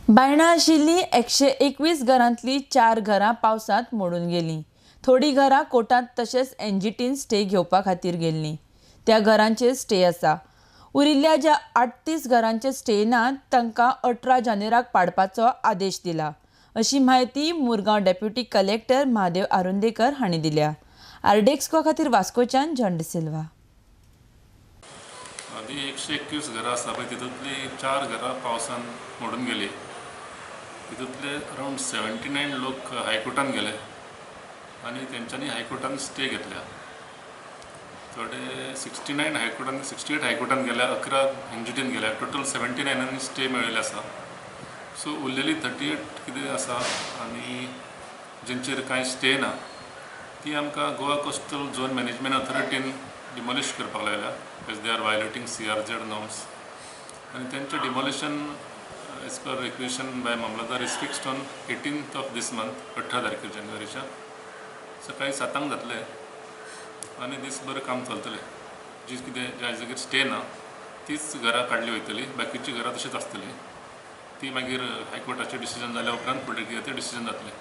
बायणा आशिल्ली 121 घरांतली 4 घरां पावसांत मोडून गेलीं. थोडीं घरां कोर्टांत तशेंच एनजीटीन स्टे घेवपा खातीर गेल्लीं. त्या घरांचेर स्टे आसा. उरिल्ल्या ज्या 38 घरांचे स्टे ना तांकां 18 जानेराक पाडपाचो आदेश दिला, अशी म्हायती मुरगांव डेप्युटी कलेक्टर महादेव आरुंदेकर हांणी दिल्या. आरडीएक्स खातीर वास्कोच्यान जॉन डिसिल्वा. आदी 121 घरां आसा पळय, तितूंतली 4 घरां पावसान मोडून गेली. तितूंतले अरावंड 79 लोक हायकोर्टान गेले आनी तेंच्यांनी हायकोर्टान स्टे घेतल्या. थोडे 69 हायकोर्टान, 68 हायकोर्टान गेल्या, 11 एनजीटीन गेल्या. टोटल 79 स्टे मेळिल्ले आसा. सो उरलेली 38 कितें आसा आनी जेंचेर कांय स्टे ना ती आमकां गोवा कोस्टल झोन मॅनेजमेंट ऑथॉरिटीन डिमॉलिश करपाक लायल्या, as they are violating CRZ norms. आनी तेंचें demolition as per requisition by mamlatdar is fixed on 18th of this month, 18 तारखेर जानेवारीच्या सकाळी 7 जातलें आनी दीसभर काम चलतलें. जी कितें ज्या जाग्यार स्टे ना तीच घरां काडली वयतली, बाकीची घरां तशीच आसतली. ती मागीर हायकोर्टाचें डिसिजन जाल्या उपरांत फुडें कितें तें डिसिजन जातलें.